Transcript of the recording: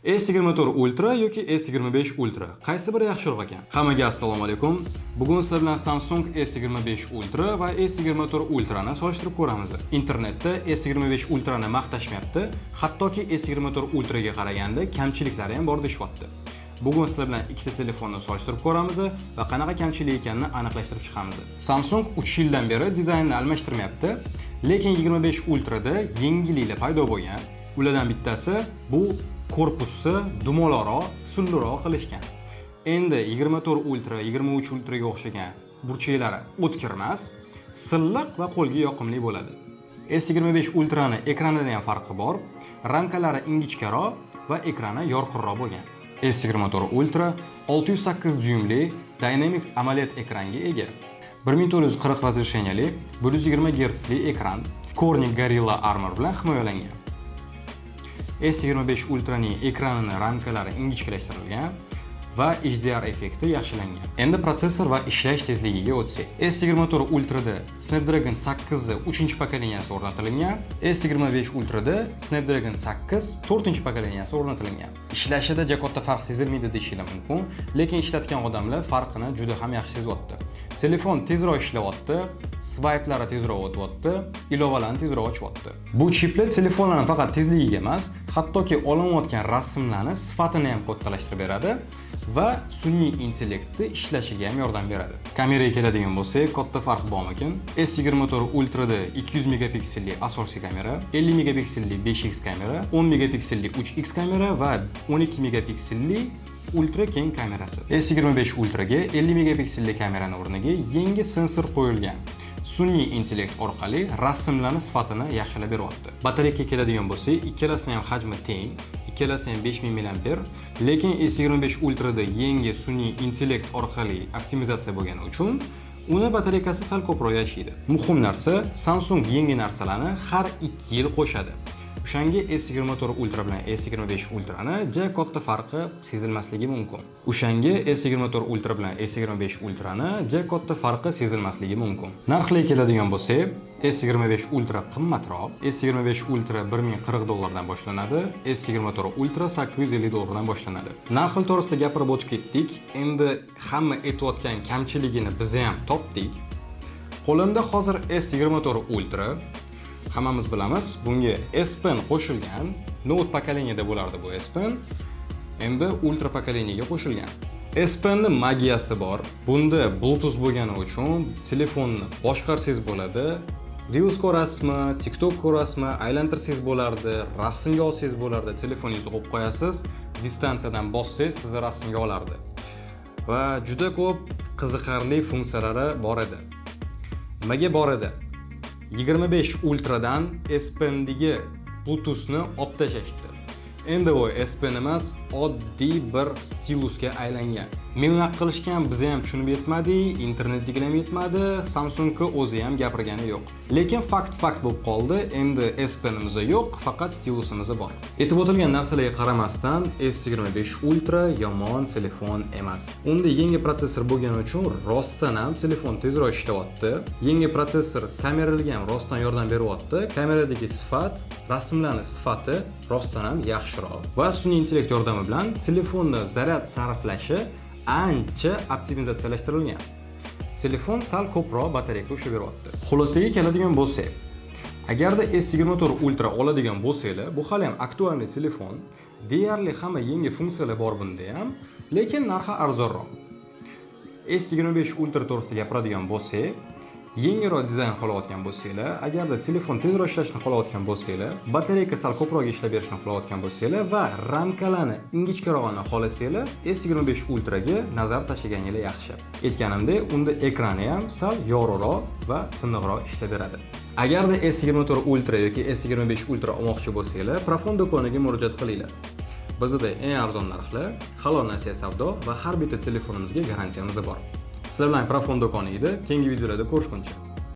S24 Ultra yoki S25 Ultra, qaysi biri yaxshiroq ekan? Hammaga assalomu alaykum. Bugun sizlar bilan Samsung S25 Ultra va S24 Ultrani solishtirib ko'ramiz. Internetda S25 Ultrani maqtashmayapti, hattoki S24 Ultraga qaraganda kamchiliklari ham bor deyishyapti. Bugun sizlar bilan ikkita telefonni solishtirib ko'ramiz va qanaqa kamchilik ekanini aniqlashtirib chiqamiz. Samsung 3 yildan beri dizaynni almashtirmayapti, lekin 25 Ultrada yangiliklar paydo bo'lgan. Ulardan bittasi bu korpusi dumaloqroq, silliqroq qilishgan. Endi 24 Ultra, 23 Ultraga o'xshagan burchaklari o'tkir emas, silliq va qo'lga yoqimli bo'ladi. S25 Ultrani ekranida ham farqi bor. Ramkalari ingichkaroq va ekrani yorqinroq bo'lgan. S24 Ultra 608 dyuymli Dynamic AMOLED ekranga ega. 1440 разрешение li 120 Hz li ekran Corning Gorilla Armor bilan himoyalangan. S25 Ultraning ekranini ramkalari ingichkalashtirilgan va HDR effekti yaxshilangan. Endi protsessor va ishlash tezligiga o'tsak. S24 Ultrada Snapdragon 8 3-поколения si o'rnatilgan, S25 Ultrada Snapdragon 8 4-поколения si o'rnatilgan. Ishlashida ja katta farq sezilmaydi deyishinglar mumkin, lekin ishlatgan odamlar farqini juda ham yaxshi sezyapti. Telefon tezroq ishlayapti, svayplari tezroq o'tyapti, ilovalarni tezroq ochyapti. Bu chiplar telefonlarni faqat tezligiga emas, hattoki olinayotgan rasmlarni sifatini ham kattalashtirib beradi va sun'iy intellektni ishlashiga ham yordam beradi. Kameraga keladigan bo'lsak, katta farq bormikin? S24 Ultrada 200 megapikselli asosiy kamera, 50 megapikselli 5x kamera, 10 megapikselli 3x kamera va 12 megapikselli ultra keng kamerasi. S25 Ultraga 50 megapikselli kamerani o'rniga yangi sensor qo'yilgan. Sun'iy intellekt orqali rasmlarni sifatini yaxshilab beryapti. Batareyaga keladigan bo'lsak, ikkalasini ham hajmi teng, ikkalasi ham 5000 mAh, lekin S25 Ultrada yangi sun'iy intellekt orqali optimizatsiya bo'lgani uchun uni batareykasi sal ko'proq yashaydi. Muhim narsa, Samsung yangi narsalarni har 2 yil qo'shadi. O'shanga S24 Ultra bilan S25 Ultrani ja katta farqi sezilmasligi mumkin. O'shanga S24 Ultra bilan S25 Ultrani ja katta farqi sezilmasligi mumkin. Narxlarga keladigan bo'lsak, S25 Ultra qimmatroq. S25 Ultra 1040 dollardan boshlanadi, S24 Ultra 850 dollardan boshlanadi. Narxi to'g'risida gapirib o'tib ketdik. Endi hamma aytayotgan kamchiligini biz ham topdik. Qo'limda hozir S24 Ultra. Hammamiz bilamiz, bunga S Pen qo'shilgan. Note поколения da bo'lardi bu S Pen. Endi Ultra поколения ga qo'shilgan. S Penni magiyasi bor. Bunda Bluetooth bo'lgani uchun telefonni boshqarsangiz bo'ladi. Reels ko'rasizmi, TikTok ko'rasizmi, aylantirsangiz bo'lardi, rasmga olsangiz bo'lardi. Telefoningizni qo'yib qo'yasiz, distansiyadan bossangiz, sizni rasmga olardi. Va juda ko'p qiziqarli funksiyalari bor edi. Nimaga bor edi? 25 Ultradan S Pendagi Bluetoothni olib tashlashdi. Endi u S Pen emas, oddiy bir stilusga aylangan. Men unaqa qilishgan, biz ham tushunib yetmadik, internetdagilar ham yetmadi, Samsungni o'zi ham gapirgani yo'q. Lekin fakt fakt bo'lib qoldi. Endi S Penimiz yo'q, faqat stilusimiz bor. Aytib o'tilgan narsalarga qaramasdan, S25 Ultra yomon telefon emas. Unda yangi protsessor bo'lgani uchun rostdan ham telefon tezroq ishlayapti. Yangi protsessor kameralarga ham rostdan yordam beryapti. Kameradagi sifat, rasmlarni sifati rostdan ham yaxshiroq. Va sun'iy intellekt yordami bilan telefonni zaryad sarflashi ancha optimizatsiyalashtirilgan. Telefon sal ko'proq batareyka ushlab beryapti. Xulosaga keladigan bo'lsak, agarda S24 Ultra oladigan bo'lsanglar, bu hali ham актуальный telefon. Deyarli hamma yangi funksiyalar bor bunda ham, lekin narxi arzonroq. S25 Ultra to'g'risida gapiradigan bo'lsak, yangiroq dizayn xohlayotgan bo'lsanglar, agarda telefon tezroq ishlashini xohlayotgan bo'lsanglar, batareyka sal ko'proq ishlab berishini xohlayotgan bo'lsanglar va ramkalarni ingichkarog'ini xohlasanglar, S25 Ultraga nazar tashlaganinglar yaxshi. Aytganimdek, unda ekrani ham sal yorug'roq va tiniqroq ishlab beradi. Agarda S24 Ultra yoki S25 Ultra olmoqchi bo'lsanglar, Profon do'koniga murojaat qilinglar. Bizda eng arzon narxlar, halol nasiya savdo va har bitta telefonimizga garantiyamiz bor. Sizlar bilan Profon do'koni edi. Keyingi videolarda ko'rishguncha.